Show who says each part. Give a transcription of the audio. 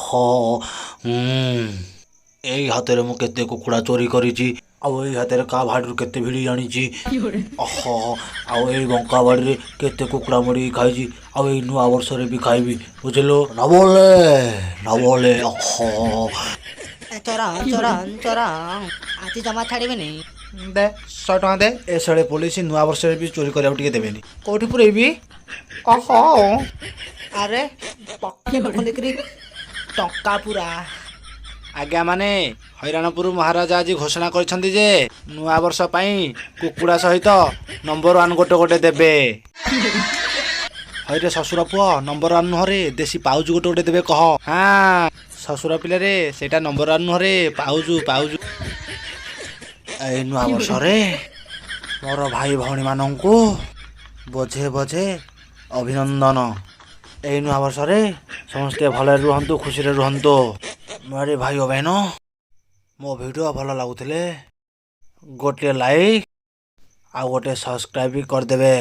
Speaker 1: ଅହ। ଏଇ ହାତରେ ମୁଁ କେତେ କୁକୁଡ଼ା ଚୋରି କରିଛି, ଆଉ ଏଇ ହାତରେ କାହା ଭାଡ଼ିରୁ କେତେ ଭିଡ଼ି ଆଣିଛି। ଅହ, ଆଉ ଏଇ ବଙ୍କା ବାଡ଼ିରେ କେତେ କୁକୁଡ଼ା ମଡ଼ିକି ଖାଇଛି, ଆଉ ଏଇ ନୂଆ ବର୍ଷରେ ବି ଖାଇବି, ବୁଝିଲୁ? ନ ବୋଲେ ନ ବୋଲେ। ଅହ।
Speaker 2: ଚୋର ଚୋର ଚୋର, ଆଜି ଜମା ଛାଡ଼ିବେନି।
Speaker 1: ଦେ 100 ଟଙ୍କା ଦେ। ଏ ଶଳେ ପୋଲିସ ନୂଆ ବର୍ଷରେ ବି ଚୋରି କରିବାକୁ ଟିକେ ଦେବେନି। କୋଉଠି ପୁରେଇବି? ଅହ।
Speaker 2: ଆରେ, ପକେଟ ଖୋଲିକିରି ଟଙ୍କା ପୁରା।
Speaker 1: ଆଜ୍ଞା ମାନେ, ହଇରାଣପୁର ମହାରାଜା ଆଜି ଘୋଷଣା କରିଛନ୍ତି ଯେ ନୂଆ ବର୍ଷ ପାଇଁ କୁକୁଡ଼ା ସହିତ ନମ୍ବର ୱାନ୍ ଗୋଟେ ଗୋଟେ ଦେବେ। ହଇରେ ଶ୍ୱଶୁର ପୁଅ, ନମ୍ବର ୱାନ୍ ନୁହଁରେ, ଦେଶୀ ପାଉଜୁ ଗୋଟେ ଗୋଟେ ଦେବେ କହ। ହଁ ଶ୍ୱଶୁର ପିଲାରେ, ସେଇଟା ନମ୍ବର ୱାନ୍ ନୁହଁରେ, ପାଉଜୁ ପାଉଜୁ। ଏଇ ନୂଆ ବର୍ଷରେ ମୋର ଭାଇ ଭଉଣୀମାନଙ୍କୁ ବୋଝେ ବୋଝେ ଅଭିନନ୍ଦନ। ଏଇ ନୂଆ ବର୍ଷରେ ସମସ୍ତେ ଭଲରେ ରୁହନ୍ତୁ, ଖୁସିରେ ରୁହନ୍ତୁ। ମୋର ଭାଇ ଓ ବହେନ, ମୋ ଭିଡ଼ିଓ ଭଲ ଲାଗୁଥିଲେ ଗୋଟିଏ ଲାଇକ୍ ଆଉ ଗୋଟେ ସବସ୍କ୍ରାଇବ୍ ବି କରିଦେବେ।